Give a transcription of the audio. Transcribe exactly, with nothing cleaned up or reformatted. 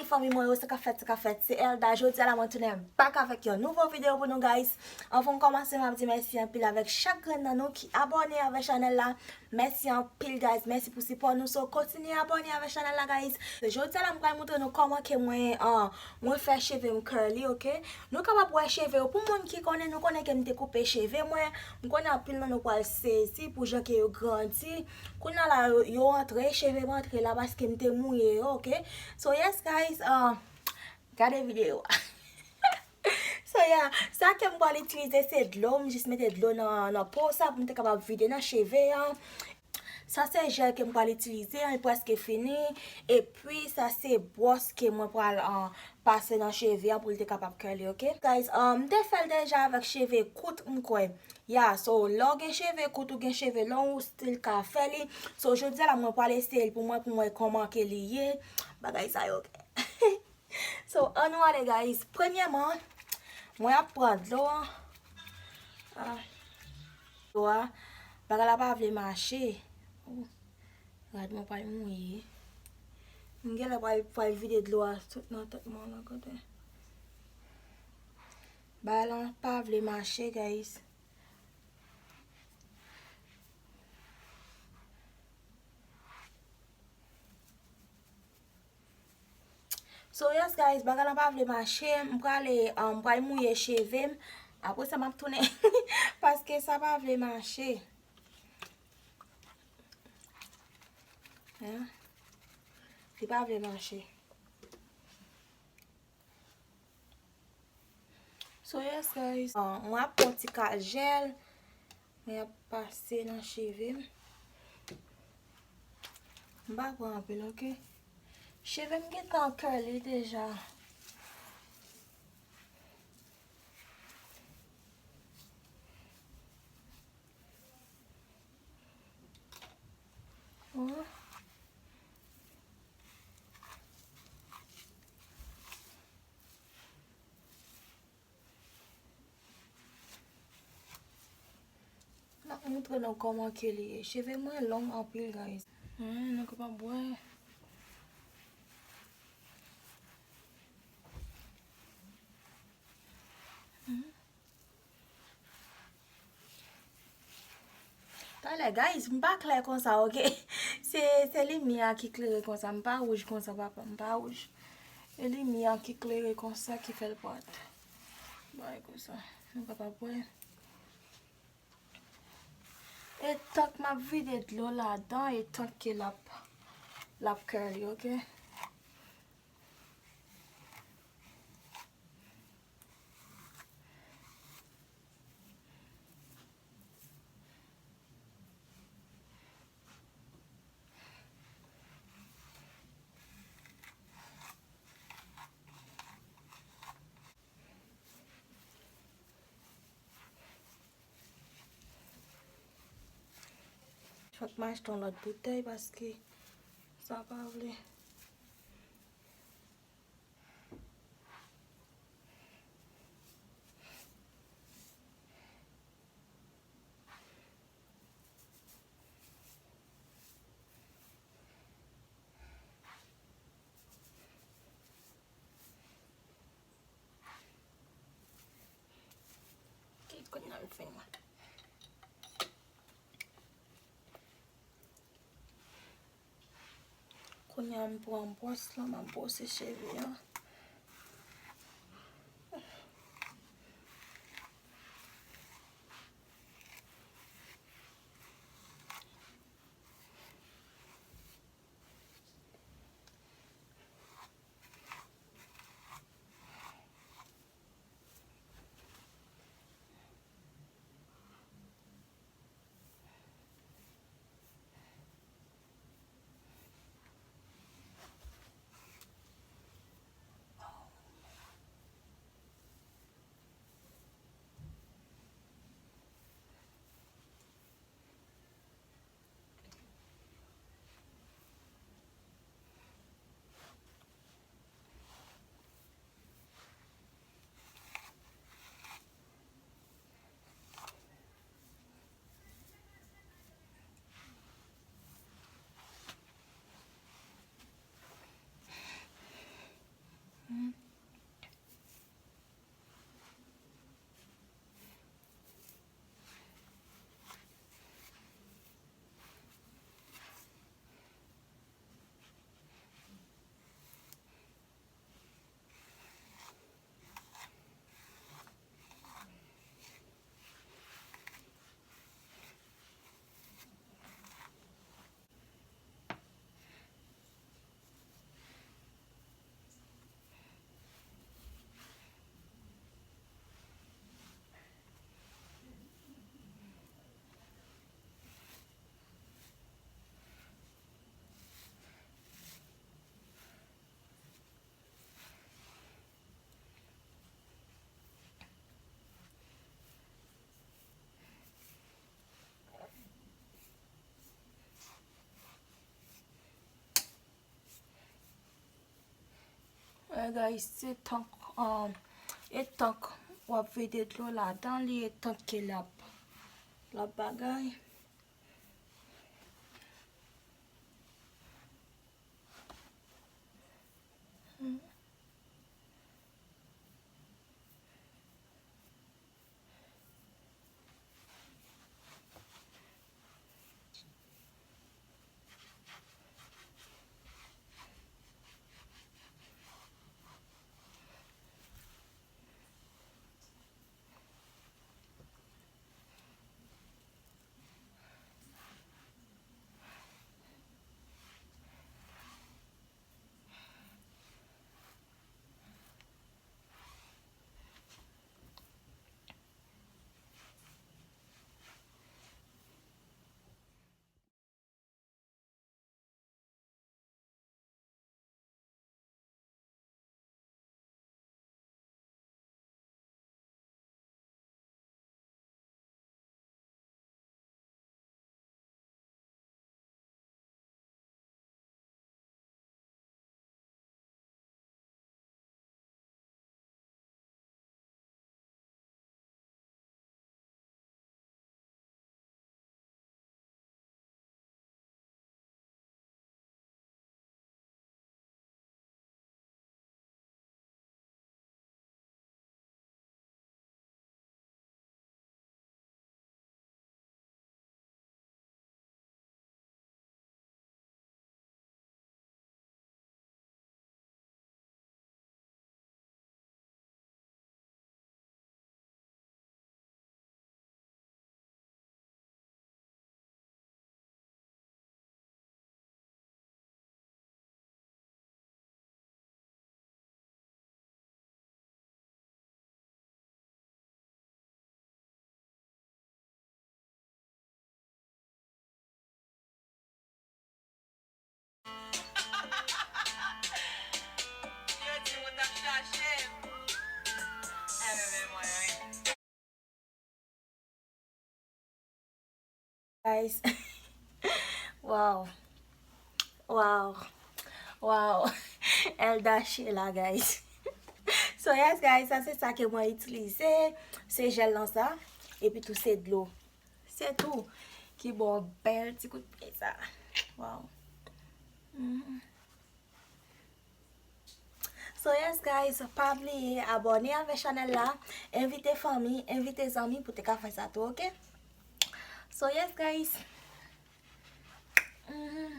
Fanmi mwen yo, sa k ap fèt, sa k ap fèt, se Elda. Jodi a la, mwen tounen back avèk yon nouvo videyo pou nou, guys. Anvan m kòmanse, m ap di mèsi anpil avèk chak grenn nan nou ki abòne avèk chanèl la. Mèsi anpil, guys. Mèsi pou sipò nou. So, kontinye abòne avèk chanèl la, guys. Jodi a la, m pral montre nou kòman ke mwen, ah, mwen fè cheve m curly, ok? Nou kapab wè cheve yo. Pou moun ki konnen, nou konnen ke m te koupe cheve mwen. M konnen anpil nan nou pral sezi pou jan ke yo grandi. Kounye a la, yo, yo antre, cheve m antre la paske m te mouye yo, ok? So, yes, guys, ah, gade videyo a. So, yeah, sa ke m pral itilize se dlo. M jis mete dlo nan, nan po sa pou m te kapab vide nan cheve an. Sa se jèl ke m pral itilize an, li prèske fini. Epi, sa se bwòs ke mwen pral, ah, pase nan cheve an pou li te kapab curly, ok? Guys, ah, m te fè l deja avèk cheve kout, m kwè. Yeah, so, lè w gen cheve kout ou gen cheve long, ou still ka fè li. So, jodi a la, mwen pral eseye l pou mwen, pou mwen wè kòman ke li ye. Bagay sa yo, ok? So, ann nou ale, guys. Premyèman, mwen ap pran dlo an. Ah. Dlo a, bagay la pa vle mache. Oh. Rad mwen pral mouye. M genlè pral, pral vide dlo a sot nan tèt mwen la, kote. Bagay la pa vle mache, guys. So, yes, guys, bagay la pa vle mache. M prale, um, m pral mouye cheve m. Apre sa, m ap tounen. Paske sa pa vle mache. Hein? Li pa vle mache. So, yes, guys. Ah, mwen ap pran ti kal jèl. Mwen ap pase nan cheve m. M pa pran anpil, ok? Cheve m gentan curly deja. Oh. M ap montre nou kòman ke li ye. Cheve mwen long anpil, guys. Hmm, nou kapab wè. Hmm. Talè, guys, m pa klè konsa, ok? Se, se limyè a ki klere konsa. M pa wouj konsa, papa. M pa wouj. E limyè a ki klere konsa ki fè l parèt bagay konsa. Nou kapab wè. E tank m ap vide dlo ladan, e tank ke l ap, l ap curly, ok? Fòk m achte yon lòt boutèy paske sa pa vle. Kit kounye a l fin mwen. Kounye a m pran bwòs la, m ap bwose cheve a. Guys, se tank, um, e tank w ap vide dlo ladan li, e tank ke l ap, l ap bagay. Guys. Wow. Wow. Wow. Elda Sheila, guys. So yes, guys, sa se sa ke mwen itilize. Se jèl lan sa. Epi tou se dlo. Se tou. Ki ba w bèl ti kout pye sa. Wow. Mhm. So yes guys, pa bliye abòne avè chanèl la, envite fanmi, envite zanmi pou te ka fè sa tou, oke? So yes guys. Mhm.